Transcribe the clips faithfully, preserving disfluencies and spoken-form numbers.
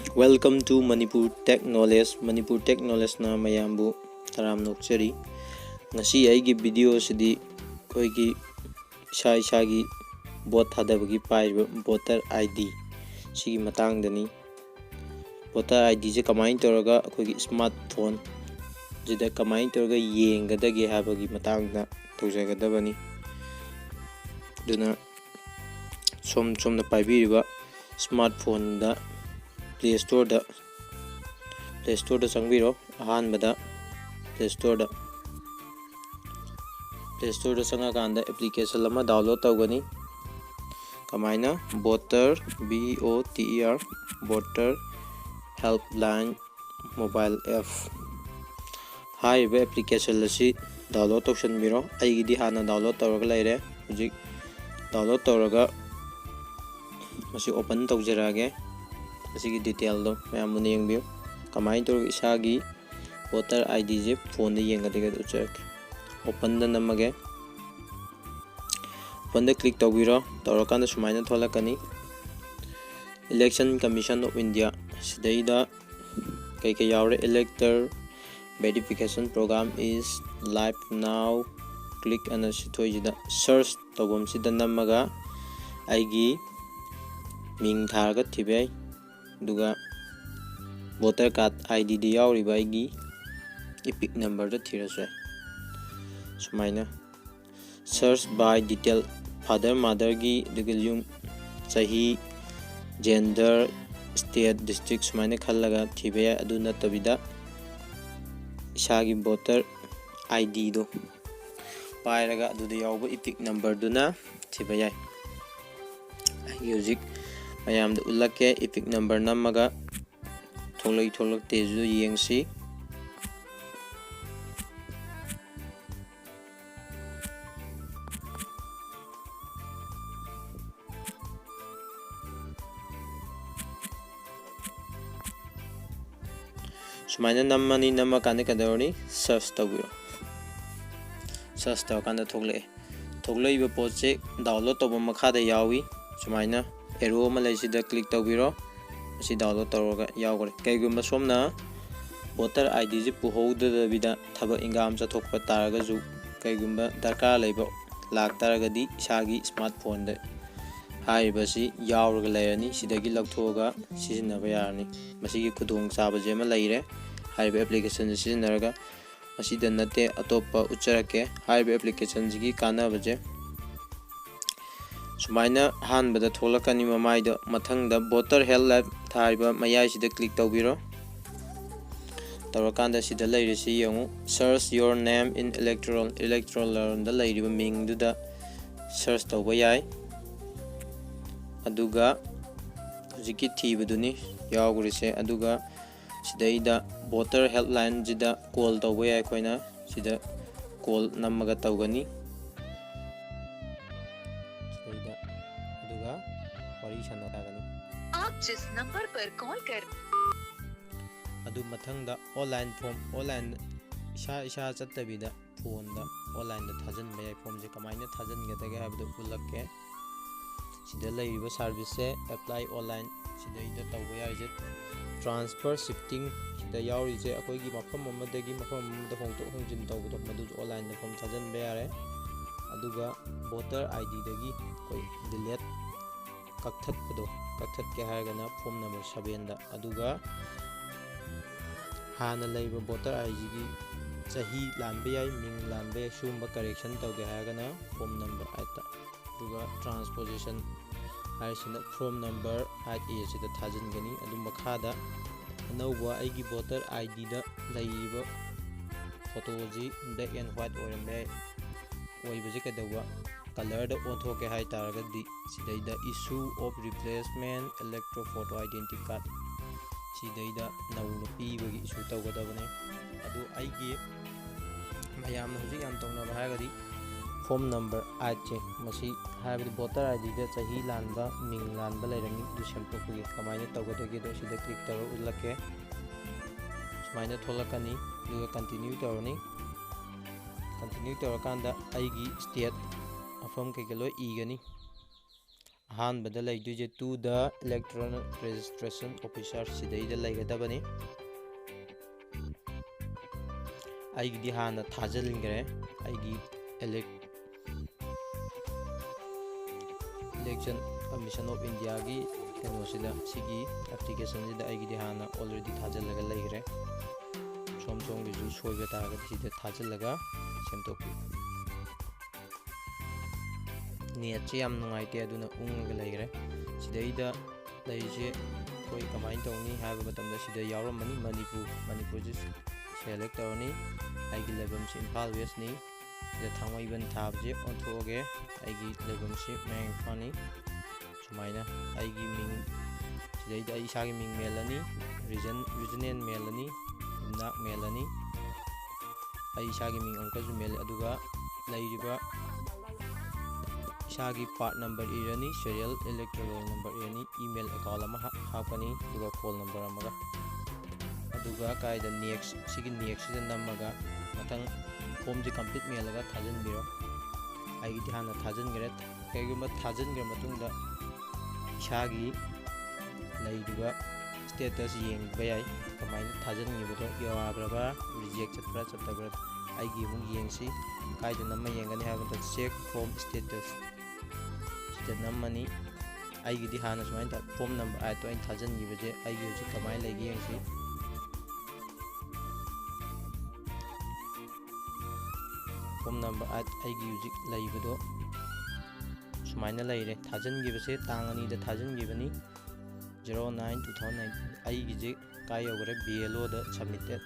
Welcome to Manipur Tech Knowledge. Manipur Tech Knowledgeꯅ ꯃꯌꯥꯝꯕꯨ ꯇꯔꯥꯝꯅ ꯑꯣꯛꯆꯔꯤ꯫ ꯉꯁꯤ ꯑꯩꯒꯤ video ꯑꯁꯤꯗꯤ ꯑꯩꯈꯣꯏꯒꯤ ꯏꯁꯥ ꯏꯁꯥꯒꯤ vote ꯊꯥꯗꯕꯒꯤ ꯄꯥꯏꯔꯤꯕ voter ID ꯁꯤꯒꯤ ꯃꯇꯥꯡꯗꯅꯤ꯫ Voter IDꯁꯦ ꯀꯃꯥꯏꯅ ꯇꯧꯔꯒ ꯑꯩꯈꯣꯏꯒꯤ smartphone ꯁꯤꯗ ꯀꯃꯥꯏꯅ ꯇꯧꯔꯒ ꯌꯦꯡꯒꯗꯒꯦ ꯍꯥꯏꯕꯒꯤ ꯃꯇꯥꯡꯗ ꯇꯧꯖꯒꯗꯕꯅꯤ꯫ ꯑꯗꯨꯅ ꯁꯣꯝ ꯁꯣꯝꯅ ꯄꯥꯏꯕꯤꯔꯤꯕ smartphoneꯗ Play Storeꯗ Play Storeꯗ ꯆꯪꯕꯤꯔꯣ꯫ ꯑꯍꯥꯟꯕꯗ Play Storeꯗ Play Storeꯗ ꯆꯪꯉꯀꯥꯟꯗ application ꯑꯃ download ꯇꯧꯒꯅꯤ꯫ ꯀꯃꯥꯏꯅ? Voter, V O T E R, Voter Helpline Mobile App ꯍꯥꯏꯔꯤꯕ application ꯑꯁꯤ download ꯇꯧꯁꯟꯕꯤꯔꯣ꯫ ꯑꯩꯒꯤꯗꯤ ꯍꯥꯟꯅ download ꯇꯧꯔꯒ ꯂꯩꯔꯦ꯫ ꯍꯧꯖꯤꯛ download ꯇꯧꯔꯒ ꯃꯁꯤ open ꯇꯧꯖꯔꯛꯑꯒꯦ꯫ ꯃꯁꯤꯒꯤ detailꯗꯣ ꯃꯌꯥꯝ ꯃꯨꯟꯅ ꯌꯦꯡꯕꯤꯌꯨ꯫ ꯀꯃꯥꯏꯅ ꯇꯧꯔꯒ ꯏꯁꯥꯒꯤ voter IDꯁꯦ phoneꯗ ꯌꯦꯡꯒꯗꯒꯦ ꯑꯗꯨ ꯎꯠꯆꯔꯛꯀꯦ꯫ Openꯗ ꯅꯝꯃꯒꯦ꯫ Openꯗ click ꯇꯧꯕꯤꯔꯣ꯫ ꯇꯧꯔꯀꯥꯟꯗ ꯁꯨꯃꯥꯏꯅ ꯊꯣꯛꯂꯛꯀꯅꯤ, Election Commission of India꯫ ꯁꯤꯗꯩꯗ ꯀꯩꯀꯩ ꯌꯥꯎꯔꯦ? Elector verification program is live now꯫ Click ꯑꯅ ꯁꯤ ꯊꯣꯛꯏꯁꯤꯗ search ꯇꯧꯐꯝꯁꯤꯗ ꯅꯝꯃꯒ ꯑꯩꯒꯤ ꯃꯤꯡ ꯊꯥꯔꯒ ꯊꯤꯕ ꯌꯥꯏ꯫ ꯑꯗꯨꯒ voter card IDꯗ ꯌꯥꯎꯔꯤꯕ ꯑꯩꯒꯤ EPIC numberꯗ ꯊꯤꯔꯁꯨ ꯌꯥꯏ꯫ ꯁꯨꯃꯥꯏꯅ search by detail, father motherꯒꯤ, ꯑꯗꯨꯒ ꯌꯨꯝ, ꯆꯍꯤ, gender, state, district ꯁꯨꯃꯥꯏꯅ ꯈꯜꯂꯒ ꯊꯤꯕ ꯌꯥꯏ꯫ ꯑꯗꯨ ꯅꯠꯇꯕꯤꯗ ꯏꯁꯥꯒꯤ voter IDꯗꯣ ꯄꯥꯏꯔꯒ ꯑꯗꯨꯗ ꯌꯥꯎꯕ EPIC numberꯗꯨꯅ ꯊꯤꯕ ꯌꯥꯏ꯫ ꯑꯩꯒꯤ ꯍꯧꯖꯤꯛ ꯃꯌꯥꯝꯗ ꯎꯠꯂꯛꯀꯦ꯫ EPIC number ꯅꯝꯃꯒ ꯊꯣꯛꯂꯛꯏ ꯊꯣꯛꯂꯛꯇꯦꯁꯨ ꯌꯦꯡꯁꯤ꯫ ꯁꯨꯃꯥꯏꯅ ꯅꯝꯃꯅꯤ꯫ ꯅꯝꯃꯀꯥꯟꯗ ꯀꯩꯗꯧꯔꯅꯤ? Search ꯇꯧꯕꯤꯔꯣ꯫ Search ꯇꯧꯔꯀꯥꯟꯗ ꯊꯣꯛꯂꯛꯑꯦ꯫ ꯊꯣꯛꯂꯛꯏꯕ ꯄꯣꯠꯁꯦ download ꯇꯧꯕ ꯃꯈꯥꯗ ꯌꯥꯎꯏ꯫ ꯁꯨꯃꯥꯏꯅ arrow ꯑꯃ ꯂꯩꯁꯤꯗ click ꯇꯧꯕꯤꯔꯣ꯫ ꯑꯁꯤ ꯗꯥꯎꯟꯂꯣꯗ ꯇꯧꯔꯒ ꯌꯥꯎꯈ꯭ꯔꯦ꯫ ꯀꯩꯒꯨꯝꯕ ꯁꯣꯝꯅ ꯚꯣꯇꯔ ꯑꯥꯏ ꯗꯤꯁꯤ ꯄꯨꯍꯧꯗꯕꯤꯗ ꯊꯕꯛ ꯏꯟꯈꯥꯡ ꯑꯃ ꯆꯠꯊꯣꯛꯄ ꯇꯥꯔꯒꯁꯨ, ꯀꯩꯒꯨꯝꯕ ꯗꯔꯀꯥꯔ ꯂꯩꯕ ꯂꯥꯛꯇꯥꯔꯒꯗꯤ, ꯏꯁꯥꯒꯤ ꯏꯁꯃꯥꯔꯠ ꯐꯣꯟꯗ ꯍꯥꯏꯔꯤꯕꯁꯤ ꯌꯥꯎꯔꯒ ꯂꯩꯔꯅꯤ꯫ ꯁꯤꯗꯒꯤ ꯂꯧꯊꯣꯛꯑꯒ ꯁꯤꯖꯤꯟꯅꯕ ꯌꯥꯔꯅꯤ꯫ ꯃꯁꯤꯒꯤ ꯈꯨꯗꯣꯡꯆꯥꯕꯁꯦ ꯑꯃ ꯂꯩꯔꯦ꯫ ꯍꯥꯏꯔꯤꯕ ꯑꯦꯄ꯭ꯂꯤꯀꯦꯁꯟꯁꯦ ꯁꯤꯖꯤꯟꯅꯔꯒ, ꯃꯁꯤꯗ ꯅꯠꯇꯦ, ꯑꯇꯣꯞꯄ ꯎꯠꯆꯔꯛꯀꯦ꯫ ꯍꯥꯏꯔꯤꯕ ꯑꯦꯄ꯭ꯂꯤꯀꯦꯁꯟꯁꯤꯒꯤ ꯀꯥꯟꯅꯕꯁꯦ ꯁꯨꯃꯥꯏꯅ ꯑꯍꯥꯟꯕꯗ ꯊꯣꯛꯂꯛꯀꯅꯤ ꯃꯃꯥꯏꯗ꯫ ꯃꯊꯪꯗ ꯚꯣꯇꯔ ꯍꯦꯜꯞ ꯂꯥꯏꯟ ꯊꯥꯔꯤꯕ ꯃꯌꯥꯏꯁꯤꯗ ꯀ꯭ꯂꯤꯛ ꯇꯧꯕꯤꯔꯣ꯫ ꯇꯧꯔꯀꯥꯟꯗ ꯁꯤꯗ ꯂꯩꯔꯤꯁꯤ ꯌꯦꯡꯉꯨ, "Search your name in electoral", electoral ꯔꯣꯜꯗ ꯂꯩꯔꯤꯕ ꯃꯤꯡꯗꯨꯗ ꯁꯔꯆ ꯇꯧꯕ ꯌꯥꯏ꯫ ꯑꯗꯨꯒ ꯍꯧꯖꯤꯛꯀꯤ ꯊꯤꯕꯗꯨꯅꯤ ꯌꯥꯎꯈ꯭ꯔꯤꯁꯦ꯫ ꯑꯗꯨꯒ ꯁꯤꯗꯩꯗ ꯚꯣꯇꯔ ꯍꯦꯜꯞ ꯂꯥꯏꯟꯁꯤꯗ ꯀꯣꯜ ꯇꯧꯕ ꯌꯥꯏ꯫ ꯑꯩꯈꯣꯏꯅ ꯁꯤꯗ ꯀꯣꯜ ꯅꯝꯃꯒ ꯇꯧꯒꯅꯤ꯫ ꯁꯤꯗꯩꯗ ꯑꯗꯨꯒ ꯋꯥꯔꯤ ꯁꯥꯟꯅꯕ ꯌꯥꯒꯅꯤ꯫ आप जिस नंबर पर कॉल कर ꯑꯗꯨ ꯃꯊꯪꯗ ꯑꯣꯟꯂꯥꯏꯟ ꯐꯣꯝ, ꯑꯣꯟꯂꯥꯏꯟ ꯏꯁꯥ ꯏꯁꯥ ꯆꯠꯇꯕꯤꯗ ꯐꯣꯟꯗ ꯑꯣꯟꯂꯥꯏꯟꯗ ꯊꯥꯖꯤꯟꯕ ꯌꯥꯏ꯫ ꯐꯣꯝꯁꯦ ꯀꯃꯥꯏꯅ ꯊꯥꯖꯤꯟꯒꯗꯒꯦ ꯍꯥꯏꯕꯗꯨ ꯎꯠꯂꯛꯀꯦ꯫ ꯁꯤꯗ ꯂꯩꯔꯤꯕ ꯁꯥꯔꯚꯤꯁꯁꯦ ꯑꯦꯄ꯭ꯂꯥꯏ ꯑꯣꯟꯂꯥꯏꯟ, ꯁꯤꯗꯩꯗ ꯇꯧꯕ ꯌꯥꯔꯤꯁꯦ꯫ ꯇ꯭ꯔꯥꯟꯁꯐꯔ ꯁꯤꯐꯇꯤꯡ ꯁꯤꯗ ꯌꯥꯎꯔꯤꯁꯦ ꯑꯩꯈꯣꯏꯒꯤ ꯃꯐꯝ ꯑꯃꯗꯒꯤ ꯃꯐꯝ ꯑꯃꯗ ꯍꯣꯡꯗꯣꯛ ꯍꯣꯡꯖꯤꯟ ꯇꯧꯕꯗꯣ, ꯃꯗꯨꯁꯨ ꯑꯣꯟꯂꯥꯏꯟꯗ ꯐꯣꯝ ꯊꯥꯖꯤꯟꯕ ꯌꯥꯔꯦ꯫ ꯑꯗꯨꯒ ꯚꯣꯇꯔ ꯑꯥꯏ ꯗꯤꯗꯒꯤ ꯑꯩꯈꯣꯏ ꯗꯤꯂꯦꯠ, ꯀꯛꯊꯠꯄꯗꯣ, ꯀꯛꯊꯠꯀꯦ ꯍꯥꯏꯔꯒꯅ ꯐꯣꯝ ꯅꯝꯕꯔ ꯁꯕꯦꯟꯗ, ꯑꯗꯨꯒ ꯍꯥꯟꯅ ꯂꯩꯕ ꯚꯣꯇꯔ ꯑꯥꯏ ꯗꯤꯒꯤ ꯆꯍꯤ ꯂꯥꯟꯕ ꯌꯥꯏ, ꯃꯤꯡ ꯂꯥꯟꯕ ꯌꯥꯏ꯫ ꯁꯤꯒꯨꯝꯕ ꯀꯔꯦꯛꯁꯟ ꯇꯧꯒꯦ ꯍꯥꯏꯔꯒꯅ ꯐꯣꯝ ꯅꯝꯕꯔ ꯑꯥꯏꯠꯇ, ꯑꯗꯨꯒ ꯇ꯭ꯔꯥꯟꯁꯄꯣꯖꯤꯁꯟ ꯍꯥꯏꯔꯤꯁꯤꯅ ꯐꯣꯝ ꯅꯝꯕꯔ ꯑꯥꯏꯠ ꯑꯦ ꯁꯤꯗ ꯊꯥꯖꯤꯟꯒꯅꯤ꯫ ꯑꯗꯨ ꯃꯈꯥꯗ ꯑꯅꯧꯕ ꯑꯩꯒꯤ ꯚꯣꯇꯔ ꯑꯥꯏ ꯗꯤꯗ ꯂꯩꯔꯤꯕ ꯐꯣꯇꯣꯁꯤ ꯕ꯭ꯂꯦꯛ ꯑꯦꯟ ꯋꯥꯏꯠ ꯑꯣꯏꯔꯝꯕ ꯌꯥꯏ꯫ ꯑꯣꯏꯕꯁꯦ ꯀꯩꯗꯧꯕ, ꯀꯂꯔꯗ ꯑꯣꯟꯊꯣꯛꯀꯦ ꯍꯥꯏ ꯇꯥꯔꯒꯗꯤ ꯁꯤꯗꯩꯗ "Issue of Replacement Electoral Photo Identity Card", ꯁꯤꯗꯩꯗ ꯅꯧꯅ ꯄꯤꯕꯒꯤ ꯏꯁꯨ ꯇꯧꯒꯗꯕꯅꯦ꯫ ꯑꯗꯨ ꯑꯩꯒꯤ ꯃꯌꯥꯝꯅ ꯍꯧꯖꯤꯛ ꯌꯥꯝ ꯇꯧꯅꯕ ꯍꯥꯏꯔꯒꯗꯤ ꯐꯣꯝ ꯅꯝꯕꯔ ꯑꯥꯏꯠꯁꯦ, ꯃꯁꯤ ꯍꯥꯏꯕꯗꯤ ꯚꯣꯇꯔ ꯑꯥꯏ ꯗꯤꯗ ꯆꯍꯤ ꯂꯥꯟꯕ, ꯃꯤꯡ ꯂꯥꯟꯕ ꯂꯩꯔꯝꯃꯤ, ꯑꯗꯨ ꯁꯦꯝꯗꯣꯛꯄꯒꯤ ꯀꯃꯥꯏꯅ ꯇꯧꯒꯗꯒꯦꯗꯣ ꯁꯤꯗ ꯀ꯭ꯂꯤꯛ ꯇꯧꯔꯒ ꯎꯠꯂꯛꯀꯦ꯫ ꯁꯨꯃꯥꯏꯅ ꯊꯣꯛꯂꯛꯀꯅꯤ, ꯑꯗꯨꯒ ꯀꯟꯇꯤꯅ꯭ꯌꯨ ꯇꯧꯔꯅꯤ꯫ ꯀꯟꯇꯤꯅ꯭ꯌꯨ ꯇꯧꯔꯀꯥꯟꯗ ꯑꯩꯒꯤ ꯁ꯭ꯇꯦꯠ, ꯃꯐꯝ ꯀꯩꯀꯩ ꯂꯣꯏ ꯏꯒꯅꯤ꯫ ꯑꯍꯥꯟꯕꯗ ꯂꯩꯗꯣꯏꯁꯦ "To the electoral registration officer" ꯁꯤꯗꯩꯗ ꯂꯩꯒꯗꯕꯅꯤ꯫ ꯑꯩꯒꯤꯗꯤ ꯍꯥꯟꯅ ꯊꯥꯖꯤꯟꯈ꯭ꯔꯦ꯫ ꯑꯩꯒꯤ elec Election Commission of Indiaꯒꯤ ꯀꯩꯅꯣꯁꯤꯗ, ꯁꯤꯒꯤ applicationꯁꯤꯗ ꯑꯩꯒꯤꯗꯤ ꯍꯥꯟꯅ already ꯊꯥꯖꯤꯜꯂꯒ ꯂꯩꯈ꯭ꯔꯦ꯫ ꯁꯣꯝ ꯁꯣꯝꯒꯤꯁꯨ ꯁꯣꯏꯕ ꯇꯥꯔꯒꯗꯤ ꯁꯤꯗ ꯊꯥꯖꯤꯜꯂꯒ ꯁꯦꯝꯗꯣꯛꯄꯤꯌꯨ꯫ Netꯁꯦ ꯌꯥꯝ ꯅꯨꯡꯉꯥꯏꯇꯦ, ꯑꯗꯨꯅ ꯎꯪꯉꯒ ꯂꯩꯈ꯭ꯔꯦ꯫ ꯁꯤꯗꯩꯗ ꯂꯩꯔꯤꯁꯦ ꯑꯩꯈꯣꯏ ꯀꯃꯥꯏꯅ ꯇꯧꯅꯤ ꯍꯥꯏꯕ ꯃꯇꯝꯗ, ꯁꯤꯗ ꯌꯥꯎꯔꯝꯃꯅꯤ ꯃꯅꯤꯄꯨꯔ, ꯃꯅꯤꯄꯨꯔꯁꯦ select ꯇꯧꯔꯅꯤ꯫ ꯑꯩꯒꯤ ꯂꯩꯐꯝꯁꯤ ꯏꯝꯐꯥꯜ Westꯅꯤ꯫ ꯁꯤꯗ ꯊꯥꯡꯃꯩꯕꯟ ꯊꯥꯕꯁꯦ ꯑꯣꯟꯊꯣꯛꯑꯒꯦ꯫ ꯑꯩꯒꯤ ꯂꯩꯐꯝꯁꯤ ꯃꯌꯥꯡ ꯏꯝꯐꯥꯜꯅꯤ꯫ ꯁꯨꯃꯥꯏꯅ ꯑꯩꯒꯤ ꯃꯤꯡ, ꯁꯤꯗꯩꯗ ꯑꯩ ꯏꯁꯥꯒꯤ ꯃꯤꯡ ꯃꯦꯜꯂꯅꯤ, region, regional ꯃꯦꯜꯂꯅꯤ, ꯌꯨꯝꯅꯥꯛ ꯃꯦꯜꯂꯅꯤ꯫ ꯑꯩ ꯏꯁꯥꯒꯤ ꯃꯤꯡ ꯑꯃꯨꯛꯀꯁꯨ ꯃꯦꯜꯂꯦ, ꯑꯗꯨꯒ ꯂꯩꯔꯤꯕ ꯏꯁꯥꯒꯤ part number ꯏꯔꯅꯤ, serial electoral number ꯏꯔꯅꯤ, email account ꯑꯃ ꯍꯥ-, ꯍꯥꯞꯀꯅꯤ, ꯑꯗꯨꯒ phone number ꯑꯃꯒ꯫ ꯑꯗꯨꯒ ꯀꯥꯏꯗ next, ꯁꯤꯒꯤ nextꯁꯤꯗ ꯅꯝꯃꯒ ꯃꯊꯪ formꯁꯦ complete ꯃꯦꯜꯂꯒ ꯊꯥꯖꯤꯟꯕꯤꯔꯣ꯫ ꯑꯩꯒꯤꯗꯤ ꯍꯥꯟꯅ ꯊꯥꯖꯤꯟꯈ꯭ꯔꯦ꯫ ꯀꯩꯒꯨꯝꯕ ꯊꯥꯖꯤꯟꯈ꯭ꯔ ꯃꯇꯨꯡꯗ ꯏꯁꯥꯒꯤ ꯂꯩꯔꯤꯕ status ꯌꯦꯡꯕ ꯌꯥꯏ, ꯀꯃꯥꯏꯅ ꯊꯥꯖꯤꯟꯈꯤꯕꯗꯣ ꯌꯥꯈ꯭ꯔꯕ꯭ꯔꯥ, reject ꯆꯠꯄ꯭ꯔꯥ ꯆꯠꯇꯕ꯭ꯔꯥ꯫ ꯑꯩꯒꯤ ꯑꯃꯨꯛ ꯌꯦꯡꯁꯤ, ꯀꯥꯏꯗ ꯅꯝꯃ ꯌꯦꯡꯒꯅꯤ ꯍꯥꯏꯕ ꯃꯇꯝꯗ check form status ꯁꯤꯗ ꯅꯝꯃꯅꯤ꯫ ꯑꯩꯒꯤꯗꯤ ꯍꯥꯟꯅ ꯁꯨꯃꯥꯏꯅ ꯇꯧ-, form number eightꯇꯣ ꯑꯩꯅ ꯊꯥꯖꯤꯟꯈꯤꯕꯁꯦ ꯑꯩꯒꯤ ꯍꯧꯖꯤꯛ ꯀꯃꯥꯏꯅ ꯂꯩꯒꯦ ꯌꯦꯡꯁꯤ꯫ Form number eight ꯑꯩꯒꯤ ꯍꯧꯖꯤꯛ ꯂꯩꯕꯗꯣ ꯁꯨꯃꯥꯏꯅ ꯂꯩꯔꯦ꯫ ꯊꯥꯖꯤꯟꯈꯤꯕꯁꯦ ꯇꯥꯡ ꯑꯅꯤꯗ ꯊꯥꯖꯤꯟꯈꯤꯕꯅꯤ, zero nine two thousand nineteen꯫ ꯑꯩꯒꯤꯁꯦ ꯀꯥꯏ ꯌꯧꯈ꯭ꯔꯦ? BLOꯗ submitted,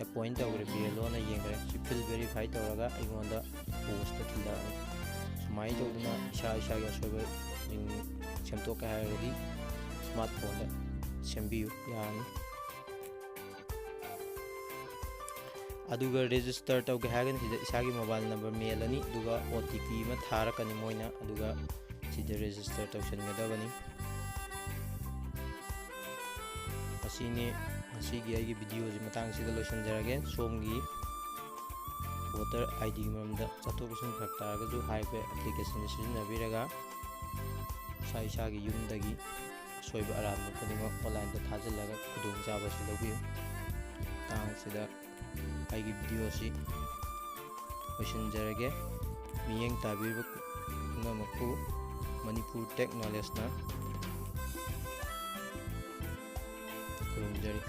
appoint ꯇꯧꯈ꯭ꯔꯦ, BLOꯅ ꯌꯦꯡꯈ꯭ꯔꯦ꯫ ꯁꯤ field verify ꯇꯧꯔꯒ ꯑꯩꯉꯣꯟꯗ postꯇ ꯊꯤꯜꯂꯛꯑꯅꯤ꯫ ꯁꯨꯃꯥꯏꯅ ꯇꯧꯗꯅ ꯏꯁꯥ ꯏꯁꯥꯒꯤ ꯑꯁꯣꯏꯕꯁꯤꯡ ꯁꯦꯝꯗꯣꯛꯀꯦ ꯍꯥꯏꯔꯒꯗꯤ smartphoneꯗ ꯁꯦꯝꯕꯤꯌꯨ, ꯌꯥꯔꯅꯤ꯫ ꯑꯗꯨꯒ register ꯇꯧꯒꯦ ꯍꯥꯏꯔꯒꯅ ꯁꯤꯗ ꯏꯁꯥꯒꯤ mobile number ꯃꯦꯜꯂꯅꯤ, ꯑꯗꯨꯒ OTP ꯑꯃ ꯊꯥꯔꯛꯀꯅꯤ ꯃꯣꯏꯅ, ꯑꯗꯨꯒ ꯁꯤꯗ register ꯇꯧꯁꯟꯒꯗꯕꯅꯤ꯫ ꯑꯁꯤꯅꯤ ꯉꯁꯤꯒꯤ ꯑꯩꯒꯤ videoꯁꯤ ꯃꯇꯥꯡꯁꯤꯗ ꯂꯣꯏꯁꯤꯟꯖꯔꯒꯦ꯫ ꯁꯣꯝꯒꯤ voter IDꯒꯤ ꯃꯔꯝꯗ ꯆꯠꯊꯣꯛ ꯆꯠꯁꯤꯟ ꯐꯔꯛ ꯇꯥꯔꯒꯁꯨ ꯍꯥꯏꯔꯤꯕ applicationꯁꯤ ꯁꯤꯖꯤꯟꯅꯕꯤꯔꯒ ꯏꯁꯥ ꯏꯁꯥꯒꯤ ꯌꯨꯝꯗꯒꯤ ꯑꯁꯣꯏꯕ ꯑꯔꯥꯟꯕ ꯈꯨꯗꯤꯡꯃꯛ online ꯊꯥꯖꯤꯜꯂꯒ ꯈꯨꯗꯣꯡꯆꯥꯕꯁꯤ ꯂꯧꯕꯤꯌꯨ꯫ ꯃꯇꯥꯡꯁꯤꯗ ꯑꯩꯒꯤ video ꯑꯁꯤ ꯂꯣꯏꯁꯤꯟꯖꯔꯒꯦ꯫ ꯃꯤꯠꯌꯦꯡ ꯇꯥꯕꯤꯔꯤꯕ ꯄꯨꯝꯅꯃꯛꯄꯨ ꯃꯅꯤꯄꯨꯔ Tech Knowledgeꯅ ꯈꯨꯔꯨꯝꯖꯔꯤ꯫